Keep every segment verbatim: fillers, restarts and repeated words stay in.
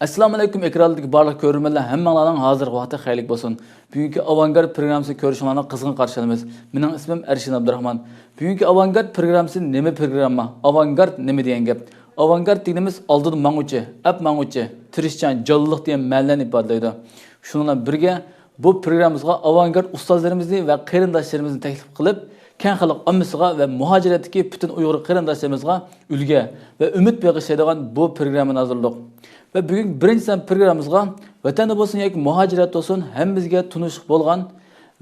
ئەسسالامۇئەلەيكۇم، ئېكرانلىرىدىكى بارلىق كۆرۈرمەنلەر، ھەممىڭلارنىڭ ھازىرقى ۋاقتى خەيرلىك بولسۇن. بۈگۈنكى ئاۋانگارد پروگراممىسىنى كۆرۈشۈڭلارنى قىزغىن قارشى ئالىمىز. مېنىڭ ئىسمىم ئەرشىن ئابدۇراخمان. بۈگۈنكى ئاۋانگارد پروگراممىسى نېمە پروگرامما؟ ئاۋانگارد نېمە دېگەن گەپ؟ ئاۋانگارد دېگىنىمىز ئالدىدا ماڭغۇچى، ئەپ ماڭغۇچى، تىرىشچان، جانلىق دېگەن مەنىلەرنى ئىپادىلەيدۇ. شۇنىڭ بىلەن بىرگە، بۇ پروگراممىمىزغا ئاۋانگارد ئۇستازلىرىمىزنى ۋە قېرىنداشلىرىمىزنى تەكلىپ قىلىپ، كەڭ خەلق ئاممىسىغا ۋە مۇھاجىرەتتىكى پۈتۈن ئۇيغۇر قېرىنداشلىرىمىزغا ئۈلگە ۋە ئۈمىد بېغىشلايدىغان بۇ پروگراممىنى ھازىرلىدۇق. ۋە بۈگۈنكى بىرىنچى سان پروگراممىمىزغا ۋەتەندە بولسۇن ياكى مۇھاجىرەتتە بولسۇن، ھەممىمىزگە تونۇشلۇق بولغان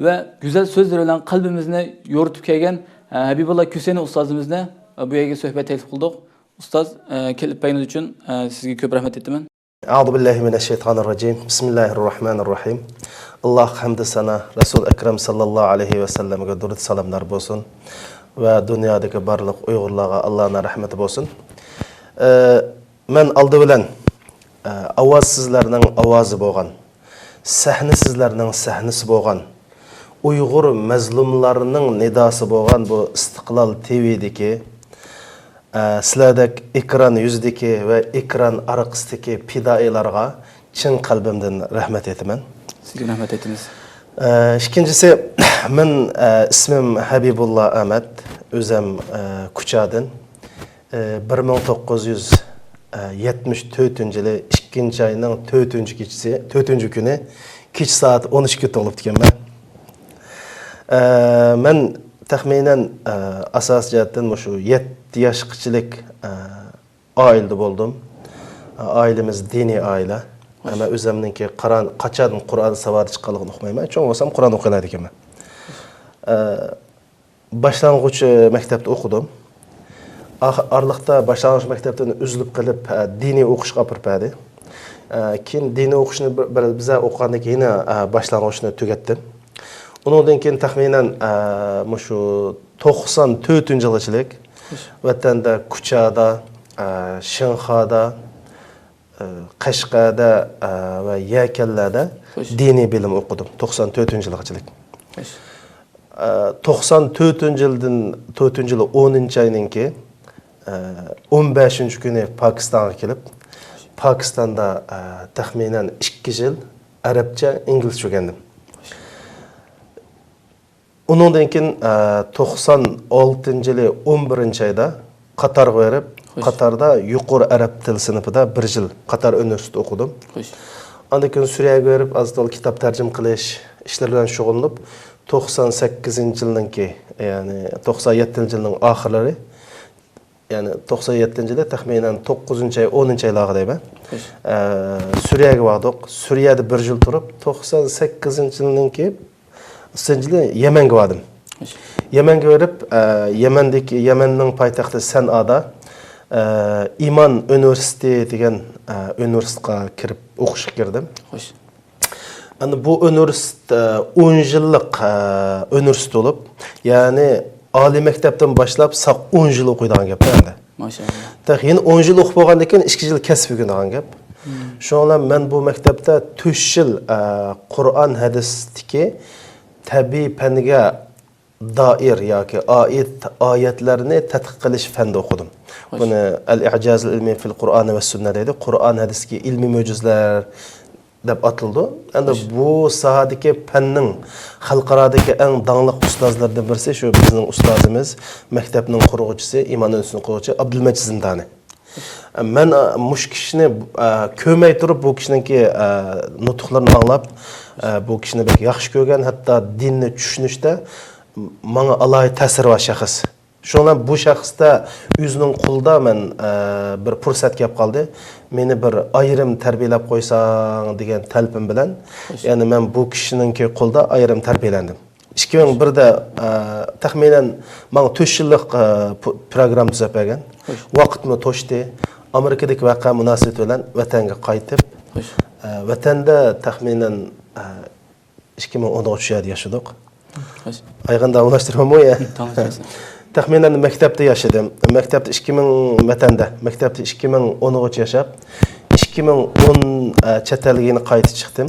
ۋە گۈزەل سۆزلىرى بىلەن قەلبىمىزنى يورۇتۇپ كەلگەن، ئە، ھەبىبۇللا كۈسەينى ئۇستازىمىزنى، ئە، بۇ يەرگە سۆھبەت تەكلىپ قىلدۇق. ئۇستاز، ئە، كېلىپ بەرگىنىڭىز ئۈچۈن، ئە، سىزگە كۆپ رەھمەت ئېيتىمەن. أعوذ بالله من الشيطان الرجيم. بسم الله الرحمن الرحيم. ئاللاھقا ھەمدۇ سانا، رەسۇل ئەكرەم ساللاللاھۇ ئەلەيھى ۋەسەللەمگە دۇرۇت سالاملار بولسۇن ۋە دۇنيادىكى بارلىق ئۇيغۇرلارغا ئاللانىڭ رەھمىتى بولسۇن. ئە، مەن ئالدى بىلەن، ئە، ئاۋازسىزلارنىڭ ئاۋازى بولغان، سەھنىسىزلەرنىڭ سەھنىسى بولغان، ئۇيغۇر مەزلۇملارنىڭ نىداسى بولغان بۇ ئىستىقلال تىۋىدىكى، ئە، سىلەردەك ئېكران يۈزىدىكى ۋە ئېكران ئارقىسىدىكى پىدائىيلارغا چىن قەلبىمدىن رەھمەت ئېيتىمەن. سىزگە رەھمەت ئېيتىمىز. ئە، ئىككىنچىسى، مەن، ئە، ئىسمىم ھەبىبۇللا ئەمەت، ئۆزەم، ئە، كۇچادىن. ئە، بىر مىڭ توققۇز يۈز يەتمىش تۆتىنچى يىلى ئىككىنچى ئاينىڭ تۆتىنچى كېچىسى، تۆتىنچى كۈنى كېچە سائەت ئون ئىككىگە تۇغۇلۇپتىكەنمەن. ئە، مەن تەخمىنەن، ئە، ئاساسىي جەھەتتىن مۇشۇ يەتتە ياشقىچىلىك، ئە، ئائىلىدە بولدۇم. ئائىلىمىز دىنىي ئائىلە. مەن ئۆزۈمنىڭكى قاران-، قاچان قۇرئان ساۋادى چىققانلىقىنى ئۇقمايمەن. چوڭ بولسام قۇرئان ئوقۇيالايدىكەنمەن. ئە، باشلانغۇچ مەكتەپتە ئوقۇدۇم. ئاخ-، ئارىلىقتا باشلانغۇچ مەكتەپتىن ئۈزۈلۈپ قېلىپ، ئە، دىنىي ئوقۇشقا ئاپىرىپ بەردى. ئە، كېيىن دىنىي ئوقۇشنى بىر، بىر، بىزە ئوقۇغاندىن كېيىن، ئە، باشلانغۇچنى تۈگەتتىم. ئۇنىڭدىن كېيىن تەخمىنەن، ئە، مۇشۇ توقسان تۆتىنچى يىلغىچىلىك ۋەتەندە كۇچادا، ئە، شىنخادا، ئە، قەشقەردە، ئە، ۋە يەكەنلەردە دىنىي بىلىم ئوقۇدۇم، توقسان تۆتىنچى يىلغىچىلىك. ئە، توقسان تۆتىنچى يىلدىن، تۆتىنچى يىلى ئونىنچى ئاينىڭكى، ئە، ئون بەشىنچى كۈنى پاكىستانغا كېلىپ، پاكىستاندا، ئە، تەخمىنەن ئىككى يىل ئەرەبچە، ئىنگلىزچە ئۆگەندىم. ئۇنىڭدىن كېيىن، ئە، توقسان ئالتىنچى يىلى ئون بىرىنچى ئايدا قاتارغا بېرىپ، قاتاردا يۇقىرى ئەرەب تىل سىنىپىدا بىر يىل قاتار ئۇنىۋېرسىتېتتا ئوقۇدۇم. ئاندىن كېيىن سۈرىيەگە بېرىپ، ئاز تولا كىتاب تەرجىمە قىلىش ئىشلىرى بىلەن شۇغۇللىنىپ، توقسان سەككىزىنچى يىلنىڭكى، يەنى توقسان يەتتىنچى يىلنىڭ ئاخىرلىرى، يەنى توقسان يەتتىنچى يىلى تەخمىنەن توققۇزىنچى ئاي، ئونىنچى ئايلارغا دەيمەن. ئە، سۈرىيەگە باردۇق. سۈرىيەدە بىر يىل تۇرۇپ، توقسان سەككىزىنچى يىلنىڭكى ئۈچىنچى يىلى يەمەنگە باردىم. يەمەنگە بېرىپ، ئە، يەمەندىكى، يەمەننىڭ پايتەختى سەنئادا، ئە، ئىمان ئۇنىۋېرسىتېتى دېگەن، ئە، ئۇنىۋېرسىتېتقا كىرىپ ئوقۇشقا كىردىم. ئەمدى بۇ ئۇنىۋېرسىتېت، ئە، ئون يىللىق، ئە، ئۇنىۋېرسىتېت بولۇپ، يەنى ئالىي مەكتەپتىن باشلاپ ساق ئون يىل ئوقۇيدىغان گەپ ئەمدى. ماشائاللا. تېخى يەنە ئون يىل ئوقۇپ بولغاندىن كېيىن ئىككى يىل كەسىپ ئۆگىنىدىغان گەپ. شۇنىڭ بىلەن مەن بۇ مەكتەپتە تۆت يىل، ئە، قۇرئان ھەدىستىكى تەبىئىي پەنگە دائىر ياكى ئائىت ئايەتلەرنى تەتقىق قىلىش فەنىدە ئوقۇدۇم. بۇنى ئەل ئىجازۇل ئىلمىي فىل قۇرئان ۋە سۈننە دەيدۇ. قۇرئان ھەدىستىكى ئىلمىي مۆجىزىلەر دەپ ئاتىلىدۇ. ئەمدى بۇ ساھەدىكى پەننىڭ خەلقئارادىكى ئەڭ داڭلىق ئۇستازلىرىدىن بىرسى شۇ بىزنىڭ ئۇستازىمىز، مەكتەپنىڭ قۇرغۇچىسى، ئىمان ئۆلچىسىنىڭ قۇرغۇچىسى ئابدۇلمەجىت زىندانى. مەن، ئە، مۇشۇ كىشىنى، ئە، كۆرمەي تۇرۇپ بۇ كىشىنىڭكى، ئە، نۇتۇقلىرىنى ئاڭلاپ، ئە، بۇ كىشىنى بەك ياخشى كۆرگەن، ھەتتا دىننى چۈشىنىشتە ماڭا ئالاھىدە تەسىرى بار شەخس. شۇنىڭ بىلەن بۇ شەخستە ئۆزىنىڭ قولىدا مەن، ئە، بىر پۇرسەت كەپ قالدى. مېنى بىر ئايرىم تەربىيەلەپ قويساڭ دېگەن تەلىپىم بىلەن، يەنى مەن بۇ كىشىنىڭكى قولىدا ئايرىم تەربىيەلەندىم. ئىككى مىڭ بىردە، ئە، تەخمىنەن ماڭا تۆت يىللىق، ئە، پۇ-، پروگرامما تۈزەپ بەرگەن. ۋاقىتمۇ توشتى. ئامېرىكىدىكى ۋەقە مۇناسىۋىتى بىلەن ۋەتەنگە قايتىپ، ئە، ۋەتەندە تەخمىنەن، ئە، ئىككى مىڭ ئونغىچە شۇ يەردە ياشىدۇق. ئايغىن داۋاملاشتۇرۇۋالمۇ يا؟ تەخمىنەن مەكتەپتە ياشىدىم. مەكتەپتە ئىككى مىڭ ۋەتەندە، مەكتەپتە ئىككى مىڭ ئونغىچە ياشاپ، ئىككى مىڭ ئون، ئە، چەت ئەلگە يەنە قايتىپ چىقتىم.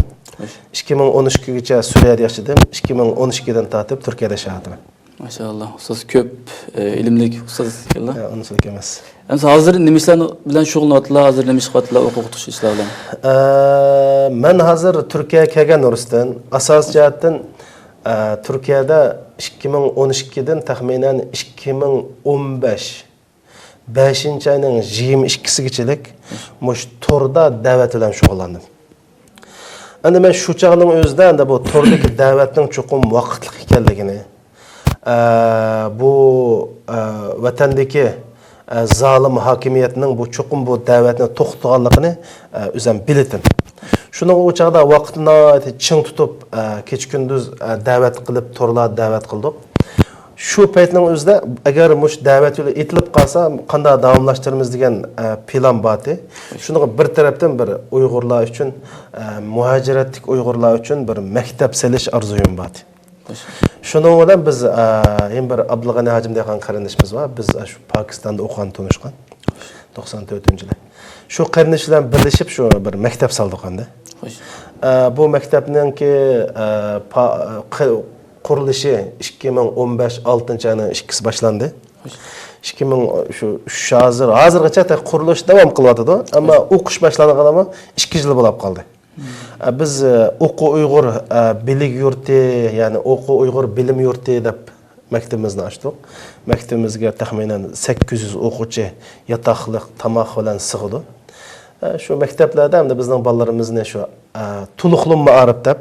ئىككى مىڭ ئون ئىككىگىچە سۈرىيەدە ياشىدىم. ئىككى مىڭ ئون ئىككىدىن تارتىپ تۈركىيەدە ياشاۋاتىمەن. ماشائاللا، ئۇستاز كۆپ، ئە، ئىلىملىك ئۇستاز ئىكەنلا. يا، ئۇنىسىلىك ئەمەس. ئەمسە ھازىر نېمە ئىشلار بىلەن شۇغۇللىنىۋاتىدىلا؟ ھازىر نېمە ئىش قىلىۋاتىدىلا، ئوقۇتۇش ئىشلار بىلەن؟ ئە، مەن ھازىر تۈركىيەگە كەلگەن رۇستەم. ئاساسىي جەھەتتىن، ئە، تۈركىيەدە ئىككى مىڭ ئون ئىككىدىن تەخمىنەن ئىككى مىڭ ئون بەش، بەشىنچى ئاينىڭ يىگىرمە ئىككىسىگىچىلىك مۇشۇ توردا دەۋەت بىلەن شۇغۇللاندىم. ئەمدى مەن شۇ چاغنىڭ ئۆزىدە ئەمدى بۇ توردىكى دەۋەتنىڭ چوقۇم ۋاقىتلىق ئىكەنلىكىنى، ئە، بۇ، ئە، ۋەتەندىكى، ئە، زالىم ھاكىمىيەتنىڭ بۇ چوقۇم بۇ دەۋەتنى توختىتىدىغانلىقىنى، ئە، ئۆزۈم بىلىتتىم. شۇنىڭغا ئۇ چاغدا ۋاقىتنى ناھايىتى چىڭ تۇتۇپ، ئە، كېچە-كۈندۈز، ئە، دەۋەت قىلىپ، تورلاردا دەۋەت قىلدۇق. شۇ پەيتنىڭ ئۆزىدە ئەگەر مۇشۇ دەۋەت يولى ئېتىلىپ قالسا، قانداق داۋاملاشتۇرىمىز دېگەن، ئە، پىلان بارتى. شۇنىڭغا بىر تەرەپتىن بىر ئۇيغۇرلار ئۈچۈن، ئە، مۇھاجىرەتتىكى ئۇيغۇرلار ئۈچۈن بىر مەكتەپ سېلىش ئارزۇيۇم بارتى. شۇنىڭ بىلەن بىز، ئە، يەنە بىر ئابدۇلغەنى ھاجىم دېگەن قېرىندىشىمىز بار. بىز، ئە، شۇ پاكىستاندا ئوقۇغان، تونۇشقان. توقسان تۆتىنچى يىلى. شۇ قېرىندىش بىلەن بىرلىشىپ شۇ بىر مەكتەپ سالدۇق ئەمدى. خوش. ئە، بۇ مەكتەپنىڭكى، ئە، پا-، قى-، قۇرۇلۇشى ئىككى مىڭ ئون بەش ئالتىنچى ئاينىڭ ئىككىسى باشلاندى. خوش. ئىككى مىڭ، شۇ ئۈچ ھازىر، ھازىرغىچە تېخى قۇرۇلۇش داۋام قىلىۋاتىدۇ. ئەمما خوش. ئوقۇش باشلانغىنىمۇ ئىككى يىل بولاپ قالدى. ئە، بىز، ئە، ئوقۇ ئۇيغۇر، ئە، بىلىم يۇرتى، يەنى ئوقۇ ئۇيغۇر بىلىم يۇرتى دەپ مەكتىپىمىزنى ئاچتۇق. مەكتىپىمىزگە تەخمىنەن سەككىز يۈز ئوقۇغۇچى ياتاقلىق، تاماق بىلەن سىغىدۇ. ئە، شۇ مەكتەپلەردە ئەمدى بىزنىڭ بالىلىرىمىزنى شۇ، ئە، تولۇقلىما مائارىپ دەپ،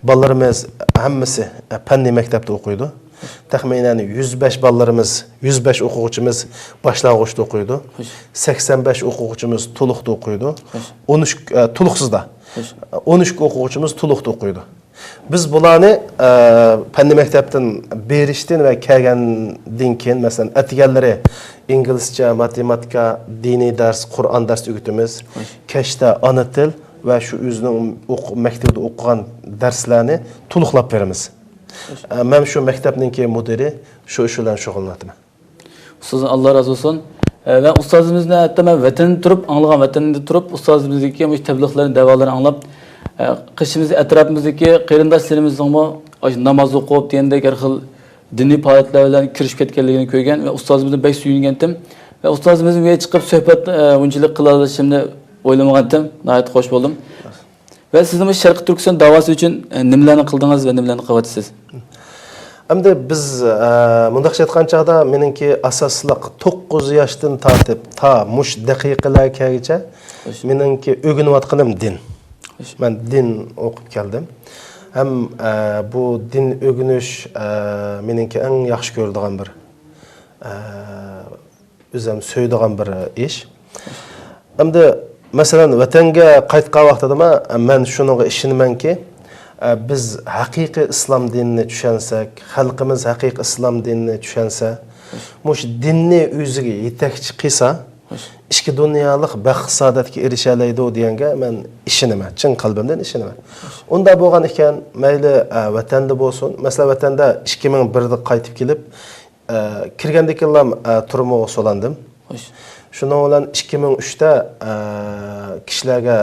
بالىلىرىمىز ھەممىسى، ئە، پەننىي مەكتەپتە ئوقۇيدۇ. تەخمىنەن يۈز بەش بالىلىرىمىز، يۈز بەش ئوقۇغۇچىمىز باشلانغۇچتا ئوقۇيدۇ. خوش. سەكسەن بەش ئوقۇغۇچىمىز تولۇقتا ئوقۇيدۇ. خوش. ئون ئۈچ، ئە، تولۇقسىزدا. خوش. ئون ئىككى ئوقۇغۇچىمىز تولۇقتا ئوقۇيدۇ. بىز بۇلارنى، ئە، پەننىي مەكتەپتىن بېرىشتىن ۋە كەلگەندىن كېيىن، مەسىلەن، ئەتىگەنلىرى ئىنگلىزچە، ماتېماتىكا، دىنىي دەرس، قۇرئان دەرس ئۆگىتىمىز. خوش. كەچتە ئانا تىل ۋە شۇ ئۆزىنىڭ ئوق-، مەكتىۋىدە ئوقۇغان دەرسلەرنى تولۇقلاپ بېرىمىز. خوش. ئە، مەن شۇ مەكتەپنىڭكى مۇدىرى، شۇ ئىش بىلەن شۇغۇللىنىۋاتىمەن. ئۇستازدىن ئاللا رازى بولسۇن. ئە، ۋە ئۇستازىمىزنى ھەتتا مەن ۋەتەندە تۇرۇپ ئاڭلىغان، ۋەتەندە تۇرۇپ ئۇستازىمىزدىكى مۇشۇ تەبلىغلارنى، دەۋالارنى ئاڭلاپ، ئە، قېشىمىزدا، ئەتراپىمىزدىكى قېرىنداشلىرىمىزنىڭمۇ ئاشۇ ناماز ئوقۇپ دېگەندەك ھەر خىل دىنىي پائالىيەتلەر بىلەن كىرىشىپ كەتكەنلىكىنى كۆرگەن ۋە ئۇستازىمىزدىن بەك سۆيۈنگەنتىم. ۋە ئۇستازىمىزدىن بۇ يەرگە چىقىپ سۆھبەت، ئە، بۇنچىلىك قىلالىشىمنى ئويلىمىغانتىم. ناھايىتى خوش بولدۇم. ۋە سىزنىڭ بۇ شەرقىي تۈركىستان داۋاسى ئۈچۈن، ئە، نېمىلەرنى قىلدىڭىز ۋە نېمىلەرنى قىلىۋاتىسىز؟ ئەمدى بىز، ئە، مۇنداقچە ئېيتقان چاغدا، مېنىڭكى ئاساسلىق توققۇز ياشتىن تارتىپ تا مۇشۇ دەقىقىلەرگە كەلگۈچە خوش. مېنىڭكى ئۆگىنىۋاتقىنىم دىن. خوش. مەن دىن ئوقۇپ كەلدىم. ھەم، ئە، بۇ دىن ئۆگىنىش، ئە، مېنىڭكى ئەڭ ياخشى كۆرىدىغان بىر، ئە، ئۆزۈم سۆيىدىغان بىر ئىش. ئەمدى، مەسىلەن، ۋەتەنگە قايتقان ۋاقتىدىمۇ مەن شۇنىڭغا ئىشىنىمەنكى، ئە، بىز ھەقىقىي ئىسلام دىنىنى چۈشەنسەك، خەلقىمىز ھەقىقىي ئىسلام دىنىنى چۈشەنسە، مۇشۇ دىننى ئۆزىگە يېتەكچى قىلسا، ئىچكى دۇنيالىق بەخت-سائادەتكە ئېرىشەلەيدۇ دېگەنگە مەن ئىشىنىمەن، چىن قەلبىمدىن ئىشىنىمەن. ئۇنداق بولغان ئىكەن، مەيلى، ئە، ۋەتەندە بولسۇن، مەسىلەن، ۋەتەندە ئىككى مىڭ بىردە قايتىپ كېلىپ، ئە، كىرگەندىكىنلا، ئە، تۈرمىگە سولاندىم. خوش. شۇنىڭ بىلەن ئىككى مىڭ ئۈچتە، ئە، كىشىلەرگە،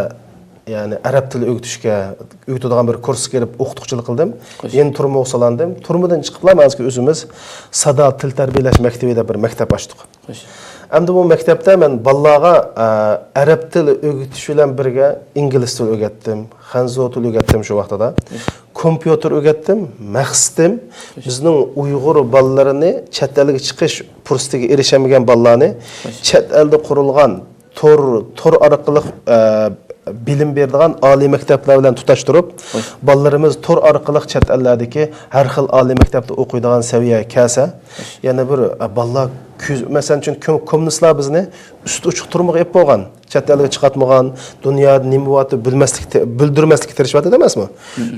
يەنى ئەرەب تىلى ئۆگىتىشكە، ئۆگىتىدىغان بىر كۇرسقا كىرىپ ئوقۇتقۇچىلىق قىلدىم. خوش. يەنە تۈرمىگە سولاندىم. تۈرمىدىن چىقىپلا مەن ئۆزىمىز سادا تىل تەربىيەلەش مەكتىپى دەپ بىر مەكتەپ ئاچتۇق. خوش. ئەمدى بۇ مەكتەپتە مەن بالىلارغا، ئە، ئەرەب تىلى ئۆگىتىش بىلەن بىرگە ئىنگلىز تىلى ئۆگەتتىم. خەنزۇ تىلى ئۆگەتتىم شۇ ۋاقتىدا. كومپيۇتېر ئۆگەتتىم. مەقسىتىم، بىزنىڭ ئۇيغۇر بالىلىرىنى، چەت ئەلگە چىقىش پۇرسىتىگە ئېرىشەلمىگەن بالىلارنى چەت ئەلدە قۇرۇلغان تور، تور ئارقىلىق، ئە، بىلىم بېرىدىغان ئالىي مەكتەپلەر بىلەن تۇتاشتۇرۇپ، بالىلىرىمىز تور ئارقىلىق چەت ئەللەردىكى ھەر خىل ئالىي مەكتەپتە ئوقۇيدىغان سەۋىيەگە كەلسە، يەنە بىر، ئە، بالىلار كۆز-، مەسىلەن ئۈچۈن، كۆ-، كوممۇنىستلار بىزنى ئۈستى ئوچۇق تۈرمىگە ئېلىپ بولغان. چەت ئەلگە چىقارتمىغان، دۇنيادا نېمە بولۇۋاتىدۇ بىلمەسلىك، بىلدۈرمەسلىككە تىرىشىۋاتىدۇ ئەمەسمۇ؟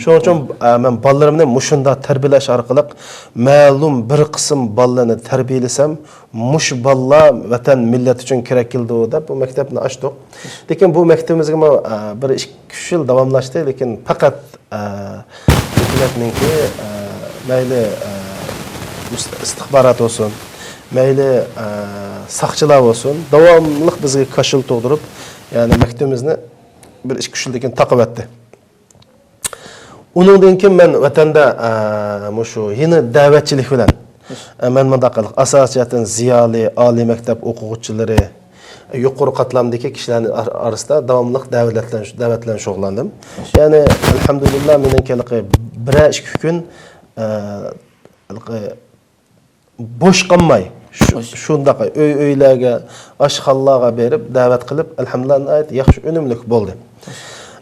شۇنىڭ ئۈچۈن، ئە، مەن بالىلىرىمنى مۇشۇنداق تەربىيەلەش ئارقىلىق مەلۇم بىر قىسىم بالىلارنى تەربىيەلىسەم، مۇشۇ بالىلار ۋەتەن، مىللەت ئۈچۈن كېرەك كېلىدۇ دەپ بۇ مەكتەپنى ئاچتۇق. لېكىن بۇ مەكتىپىمىزگىمۇ، ئە، بىر ئىككى، ئۈچ يىل داۋاملاشتى، لېكىن پەقەت، ئە، ھۆكۈمەتنىڭكى، ئە، مەيلى، ئە، مۇس-، ئىستىخبارات بولسۇن، مەيلى، ئە، ساقچىلار بولسۇن، داۋاملىق بىزگە كاشىلا تۇغدۇرۇپ، يەنى مەكتىپىمىزنى بىر ئىككى، ئۈچ يىلدىن كېيىن تاقىۋەتتى. ئۇنىڭدىن كېيىن مەن ۋەتەندە، ئە، مۇشۇ يېڭى دەۋەتچىلىك بىلەن، ئە، مەن مۇنداق قىلىپ، ئاساسىي جەھەتتىن زىيالىي، ئالىي مەكتەپ ئوقۇغۇچىلىرى، يۇقىرى قاتلامدىكى كىشىلەرنىڭ ئار-، ئارىسىدا داۋاملىق دەۋەت بىلەن، دەۋەت بىلەن شۇغۇللاندىم. يەنى، ئەلھەمدۇلىللا، مېنىڭ ھېلىقى بىرەر ئىككى كۈن، ئە، ھېلىقى بوش قالماي، شۇ-، شۇنداق ئۆي-ئۆيلەرگە، ئاشخانىلارغا بېرىپ دەۋەت قىلىپ، ئەلھەمدۇلىللا، ناھايىتى ياخشى ئۈنۈملۈك بولدى.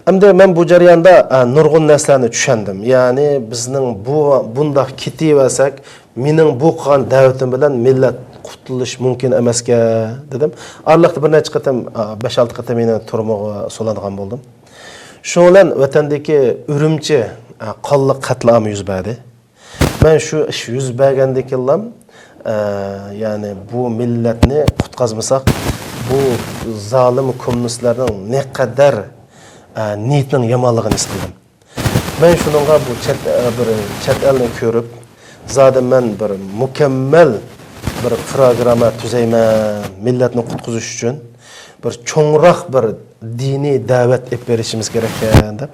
ئەمدى مەن بۇ جەرياندا، ئە، نۇرغۇن نەرسىلەرنى چۈشەندىم. يەنى بىزنىڭ بۇ، بۇنداق كېتىۋەرسەك، مېنىڭ بۇ قىلغان دەۋىتىم بىلەن مىللەت قۇتۇلۇش مۇمكىن ئەمەسكەن، دېدىم. ئارىلىقتا بىر نەچچە قېتىم، ئە، بەش-ئالتە قېتىم يەنە تۈرمىگە سولانغان بولدۇم. شۇنىڭ بىلەن ۋەتەندىكى ئۈرۈمچى، ئە، قانلىق قەتلىئامى يۈز بەردى. مەن شۇ ئىش يۈز بەرگەندىن كېيىنلا، ئە، يەنى بۇ مىللەتنى قۇتقازمىساق، بۇ زالىم كوممۇنىستلارنىڭ نەقەدەر، ئە، نىيىتىنىڭ يامانلىقىنى ھېس قىلدىم. مەن شۇنىڭغا بۇ چەت، ئە، بىر چەت ئەلنى كۆرۈپ، زادى مەن بىر مۇكەممەل بىر پروگرامما تۈزەيمەن، مىللەتنى قۇتقۇزۇش ئۈچۈن بىر چوڭراق بىر دىنىي دەۋەت ئېلىپ بېرىشىمىز كېرەككەن دەپ،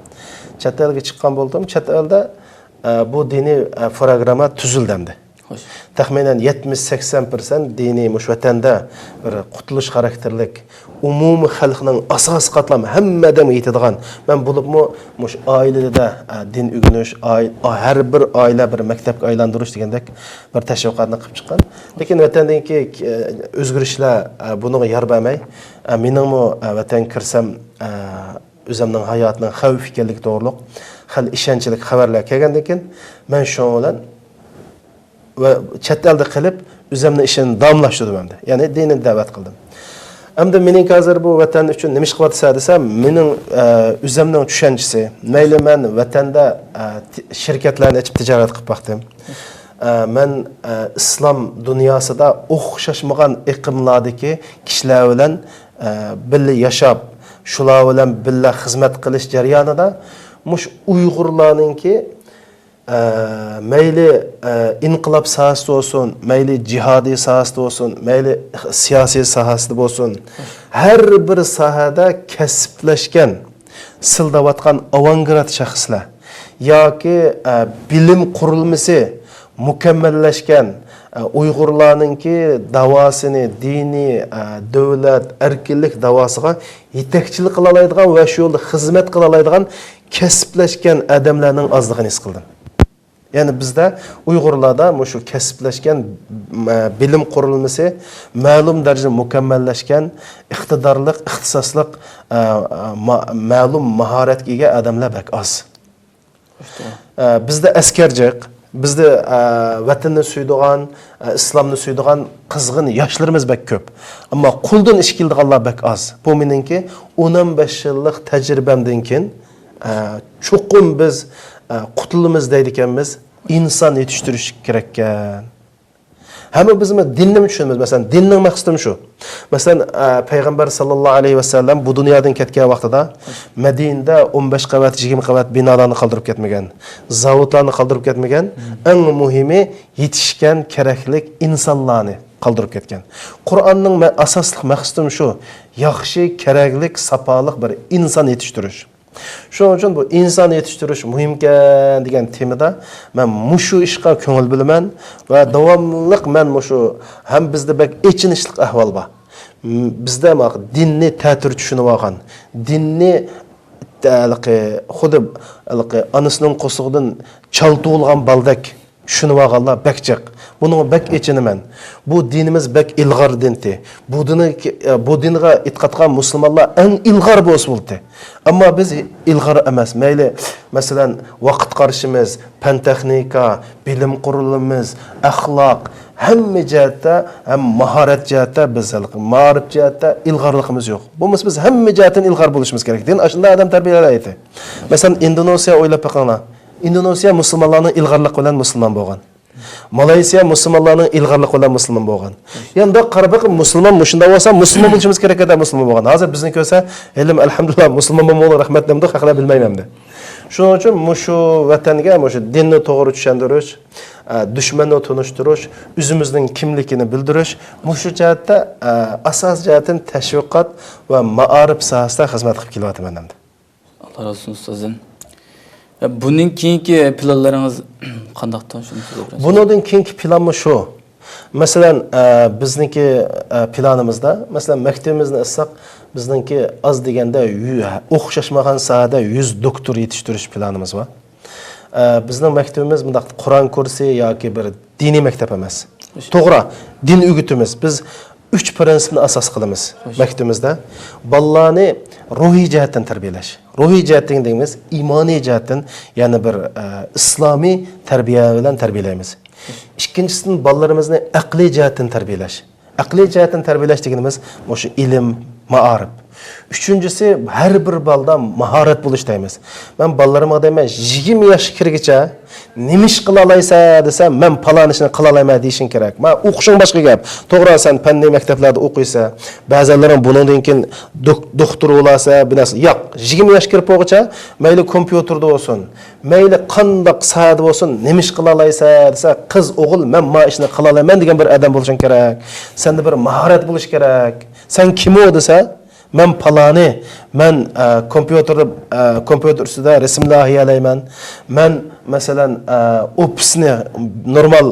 چەت ئەلگە چىققان بولدۇم. چەت ئەلدە ئە، بۇ دىنىي، ئە، پروگرامما تۈزۈلدى ئەمدى. خوش. تەخمىنەن يەتمىش سەكسەن پىرسەنت دىنىي مۇشۇ ۋەتەندە بىر قۇتۇلۇش خاراكتېرلىك، ئومۇمىي خەلقنىڭ ئاساسىي قاتلام ھەممە ئادەمگە يېتىدىغان، مەن بولۇپمۇ مۇشۇ ئائىلىدە، ئە، دىن ئۆگىنىش، ئائىل-، ئا-، ھەر بىر ئائىلە بىر مەكتەپكە ئايلاندۇرۇش دېگەندەك بىر تەشۋىقاتنى قىلىپ چىققان. لېكىن ۋەتەندىكى، ئە، ئۆزگىرىشلەر، ئە، بۇنىڭغا يار بەرمەي، ئە، مېنىڭمۇ، ئە، ۋەتەنگە كىرسەم، ئە، ئۆزۈمنىڭ ھاياتىنىڭ خەۋپ ئىكەنلىكى توغرۇلۇق خېلى ئىشەنچلىك خەۋەرلەر كەلگەندىن كېيىن، مەن شۇنىڭ بىلەن ۋە چەت ئەلدە قېلىپ، ئۆزۈمنىڭ ئىشىنى داۋاملاشتۇردۇم ئەمدى. يەنى دىنىي دەۋەت قىلدىم. ئەمدى مېنىڭكى ھازىر بۇ ۋەتەن ئۈچۈن نېمە ئىش قىلىۋاتىسەن دېسە، مېنىڭ، ئە، ئۆزۈمنىڭ چۈشەنچىسى. مەيلى مەن ۋەتەندە، ئە، ت-، شىركەتلەرنى ئېچىپ تىجارەت قىلىپ باقتىم. ئە، مەن، ئە، ئىسلام دۇنياسىدا ئوخشاشمىغان ئېقىملاردىكى كىشىلەر بىلەن، ئە، بىللە ياشاپ، شۇلار بىلەن بىللە خىزمەت قىلىش جەريانىدا مۇشۇ ئۇيغۇرلارنىڭكى، ئە، مەيلى، ئە، ئىنقىلاب ساھەسىدە بولسۇن، مەيلى جىھادىي ساھەسىدە بولسۇن، مەيلى سىياسىي ساھەسىدە بولسۇن، ھەر بىر ساھەدە كەسىپلەشكەن، سىلداۋاتقان ئاۋانگارت شەخسلەر ياكى، ئە، بىلىم قۇرۇلمىسى مۇكەممەللەشكەن، ئە، ئۇيغۇرلارنىڭكى داۋاسىنى، دىنىي، ئە، دۆلەت، ئەركىنلىك داۋاسىغا يېتەكچىلىك قىلالايدىغان ۋە شۇ يولدا خىزمەت قىلالايدىغان كەسىپلەشكەن ئادەملەرنىڭ ئازلىقىنى ھېس قىلدىم. يەنى بىزدە ئۇيغۇرلاردا مۇشۇ كەسىپلەشكەن، مە-، بىلىم قۇرۇلمىسى مەلۇم دەرىجىدە مۇكەممەللەشكەن، ئىقتىدارلىق، ئىختىساسلىق، ئە، ئە، ما-، مەلۇم ماھارەتكە ئىگە ئادەملەر بەك ئاز. ئە، بىزدە ئەسكەر جىق، بىزدە، ئە، ۋەتىنىنى سۆيىدىغان، ئە، ئىسلامنى سۆيىدىغان قىزغىن ياشلىرىمىز بەك كۆپ. ئەمما قولدىن ئىش كېلىدىغانلار بەك ئاز. بۇ مېنىڭكى ئون بەش يىللىق تەجرىبەمدىن كېيىن، ئە، چوقۇم بىز، ئە، قۇتۇلىمىز دەيدىكەنمىز، ئىنسان يېتىشتۈرۈش كېرەككەن. ھەممە بىزمۇ دىننىمۇ چۈشىنىمىز. مەسىلەن، دىننىڭ مەقسىتىمۇ شۇ. مەسىلەن، ئە، پەيغەمبەر ساللاللاھۇ ئەلەيھى ۋەسەللەم بۇ دۇنيادىن كەتكەن ۋاقتىدا مەدىنىدە ئون بەش قەۋەت، يىگىرمە قەۋەت بىنالارنى قالدۇرۇپ كەتمىگەن، زاۋۇتلارنى قالدۇرۇپ كەتمىگەن، ئەڭ مۇھىمى يېتىشكەن كېرەكلىك ئىنسانلارنى قالدۇرۇپ كەتكەن. قۇرئاننىڭ مە-، ئاساسلىق مەقسىتىمۇ شۇ، ياخشى، كېرەكلىك، ساپالىق بىر ئىنسان يېتىشتۈرۈش. شۇنىڭ ئۈچۈن بۇ ئىنسان يېتىشتۈرۈش مۇھىمكەن دېگەن تېمىدا مەن مۇشۇ ئىشقا كۆڭۈل بۆلىمەن ۋە داۋاملىق مەن مۇشۇ، ھەم بىزدە بەك ئېچىنىشلىق ئەھۋال بار. م-، بىزدە ماق دىننى تەتۈر چۈشىنىۋالغان، دىننى ھېلىقى خۇددى ھېلىقى ئانىسىنىڭ قورسىقىدىن چال تۇغۇلغان بالىدەك چۈشىنىۋالغانلار بەك جىق. بۇنىڭغا بەك ئېچىنىمەن. بۇ دىنىمىز بەك ئىلغار دىنتى. بۇ دىنى، بۇ دىنغا ئېتىقاد قىلغان مۇسۇلمانلار ئەڭ ئىلغار بولسا بولدى. ئەمما بىز ئىلغار ئەمەس. مەيلى، مەسىلەن، ۋاقىت قارىشىمىز، پەن تېخنىكا، بىلىم قۇرۇلمىمىز، ئەخلاق، ھەممە جەھەتتە، ھەم ماھارەت جەھەتتە بىز ھېلىقى مائارىپ جەھەتتە ئىلغارلىقىمىز يوق. بولمىسا بىز ھەممە جەھەتتىن ئىلغار بولۇشىمىز كېرەك. دىن ئاشۇنداق ئادەم تەربىيەلەيتتى. مەسىلەن، ئىندونېزىيە ئويلاپ بېقىڭلار. ئىندونېزىيە مۇسۇلمانلارنىڭ ئىلغارلىقى بىلەن مۇسۇلمان بولغان. مالايسىيە مۇسۇلمانلارنىڭ ئىلغارلىقى بىلەن مۇسۇلمان بولغان. يا مۇنداق قارىماق، مۇسۇلمان مۇشۇنداق بولسا، مۇسۇلمان بولۇشىمىز كېرەك ئەدە مۇسۇلمان بولغان. ھازىر بىزنى كۆرسە، ھېلىم ئەلھەمدۇلىللا، مۇسۇلمان بولمىغان رەھمەت دەمدۇ، خەقلەر بىلمەيمەن دە. شۇنىڭ ئۈچۈن مۇشۇ ۋەتەنگە مۇشۇ دىننى توغرا چۈشەندۈرۈش، ئە، دۈشمەننى تونۇشتۇرۇش، ئۆزىمىزنىڭ كىملىكىنى بىلدۈرۈش، مۇشۇ جەھەتتە، ئە، ئاساسىي جەھەتتىن تەشۋىقات ۋە مائارىپ ساھەسىدە خىزمەت قىلىپ كېلىۋاتىمەن ئەمدى. ئاللا رازى بولسۇن ئۇستازدىن. بۇنىڭ كېيىنكى پىلانلىرىڭىز قانداقتۇ، شۇنى سۆزلەپ بېرىڭىز. بۇنىڭدىن كېيىنكى پىلانمۇ شۇ. مەسىلەن، ئە، بىزنىڭكى، ئە، پىلانىمىزدا، مەسىلەن، مەكتىۋىمىزنى ئالساق، بىزنىڭكى ئاز دېگەندە يۈ-، ئوخشاشمىغان ساھەدە يۈز دوكتور يېتىشتۈرۈش پىلانىمىز بار. ئە، بىزنىڭ مەكتىۋىمىز مۇنداق قۇرئان كۇرسى ياكى بىر دىنىي مەكتەپ ئەمەس. توغرا، دىن ئۆگىتىمىز. بىز ئۈچ پىرىنسىپنى ئاساس قىلىمىز مەكتىۋىمىزدە. بالىلارنى روھىي جەھەتتىن تەربىيەلەش. روھىي جەھەتتىن دېگىنىمىز ئىمانىي جەھەتتىن، يەنى بىر، ئە، ئىسلامىي تەربىيە بىلەن تەربىيەلەيمىز. ئىككىنچىسىدىن، بالىلىرىمىزنى ئەقلىي جەھەتتىن تەربىيەلەش. ئەقلىي جەھەتتىن تەربىيەلەش دېگىنىمىز مۇشۇ ئىلىم، مائارىپ. ئۈچىنچىسى، ھەر بىر بالىدا ماھارەت بولۇش دەيمىز. مەن بالىلىرىمغا دەيمەن، يىگىرمە ياشقا كىرگىچە نېمە ئىش قىلالايسەن دېسە، مەن پالان ئىشنى قىلالايمەن دېيىشىڭ كېرەك. مانا، ئوقۇشۇڭ باشقا گەپ. توغرا، سەن پەننىي مەكتەپلەردە ئوقۇيسەن. بەزەنلىرىڭ بۇنىڭدىن كېيىن دوك-، دوختۇر بولارسەن، بىر نەرسە. ياق، يىگىرمە ياشقا كىرىپ بولغۇچە مەيلى كومپيۇتېردا بولسۇن، مەيلى قانداق ساھەدە بولسۇن، نېمە ئىش قىلالايسەن دېسە، قىز، ئوغۇل، مەن ما ئىشنى قىلالايمەن دېگەن بىر ئادەم بولۇشۇڭ كېرەك. سەندە بىر ماھارەت بولۇشى كېرەك. سەن كىمۇ دېسە، مەن پالانى، مەن، ئە، كومپيۇتېردا، ئە، كومپيۇتېر ئۈستىدە رەسىم لايىھەلەيمەن. مەن، مەسىلەن، ئە، ئوفىسنى نورمال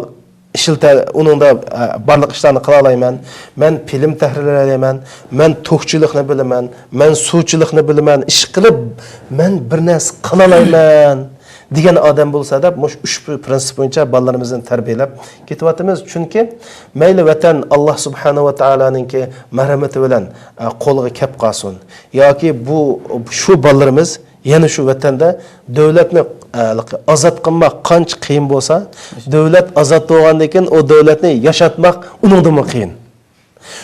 ئىشلىتە، ئۇنىڭدا، ئە، بارلىق ئىشلارنى قىلالايمەن. مەن فىلىم تەھرىرلەيمەن. مەن توكچىلىقنى بىلىمەن. مەن سۇچىلىقنى بىلىمەن. ئىشقىلىپ، مەن بىر نەرسە قىلالايمەن دېگەن ئادەم بولسا دەپ، مۇشۇ ئۈچ پىرىنسىپ بويىچە بالىلىرىمىزنى تەربىيەلەپ كېتىۋاتىمىز. چۈنكى مەيلى ۋەتەن ئاللا سۇبھانەھۇ ۋە تائالانىڭكى مەرھەمىتى بىلەن، ئە، قولغا كەپ قالسۇن ياكى بۇ، شۇ بالىلىرىمىز يەنە شۇ ۋەتەندە دۆلەتنى، ئە، ئازاد قىلماق قانچە قىيىن بولسا، دۆلەت ئازاد بولغاندىن كېيىن ئۇ دۆلەتنى ياشاتماق ئۇنىڭدىنمۇ قىيىن.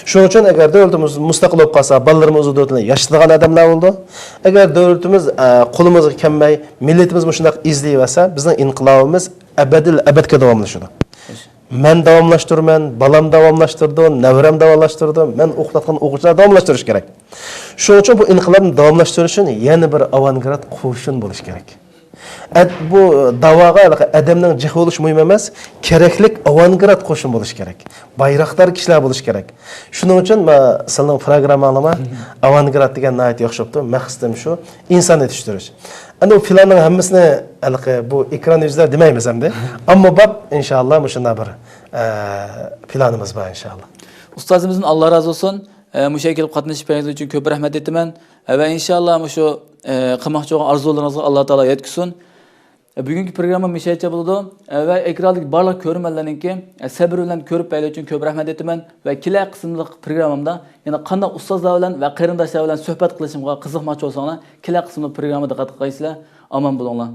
شۇنىڭ ئۈچۈن ئەگەر دۆلىتىمىز مۇستەقىل بولۇپ قالسا، بالىلىرىمىز ئۇ دۆلەتنى ياشىتىدىغان ئادەملەر بولىدۇ. ئەگەر دۆلىتىمىز، ئە، قولىمىزغا كەلمەي، مىللىتىمىز مۇشۇنداق ئېزىلىۋەرسە، بىزنىڭ ئىنقىلابىمىز ئەبەدىل ئەبەدكە داۋاملىشىدۇ. مەن داۋاملاشتۇرىمەن، بالام داۋاملاشتۇرىدۇ، نەۋرەم داۋاملاشتۇرىدۇ، مەن ئوقۇتۇۋاتقان ئوقۇغۇچىلار داۋاملاشتۇرۇشى كېرەك. شۇنىڭ ئۈچۈن بۇ ئىنقىلابنى داۋاملاشتۇرۇش ئۈچۈن يەنە بىر ئاۋانگارت قوشۇن بولۇش كېرەك. ئەد-، بۇ داۋاغا ھېلىقى ئادەمنىڭ جىق بولۇشى مۇھىم ئەمەس، كېرەكلىك ئاۋانگارت قوشۇن بولۇشى كېرەك. بايراقدار كىشىلەر بولۇشى كېرەك. شۇنىڭ ئۈچۈن ما-، سىلىنىڭ پروگرامماڭلارما ئاۋانگارت دېگەن ناھايىتى ياخشى بوپتۇ. مەقسىتىم شۇ، ئىنسان يېتىشتۈرۈش. ئەنە بۇ پىلاننىڭ ھەممىسىنى ھېلىقى بۇ ئېكران يۈزىدە دېمەيمىز ئەمدى. ئەمما باب، ئىنشاللا، مۇشۇنداق بىر، ئە، پىلانىمىز بار، ئىنشاللا. ئۇستازىمىزدىن ئاللا رازى بولسۇن. ئە، مۇشۇ يەرگە كېلىپ قاتنىشىپ بەرگىنىڭىز ئۈچۈن كۆپ رەھمەت ئېيتىمەن. ئە، ۋە ئىنشاللا مۇشۇ، ئە، قىلماقچى بولغان ئارزۇلىرىڭىزغا ئاللا تائالا يەتكۈزسۇن. ئە، بۈگۈنكى پروگرامما مۇشۇ يەرچە بولىدۇ. ئە، ۋە ئېكراندىكى بارلىق كۆرۈرمەنلەرنىڭكى، ئە، سەبرى بىلەن كۆرۈپ بەرگەنلىكى ئۈچۈن كۆپ رەھمەت ئېيتىمەن. ۋە كېلەر قىسىملىق پروگراممامدا يەنە قانداق ئۇستازلار بىلەن ۋە قېرىنداشلار بىلەن سۆھبەت قىلىشىمغا قىزىقماقچى بولساڭلار، كېلەر قىسىملىق پروگرامما دىققەت قىلغايسىلەر. ئامان بولۇڭلار.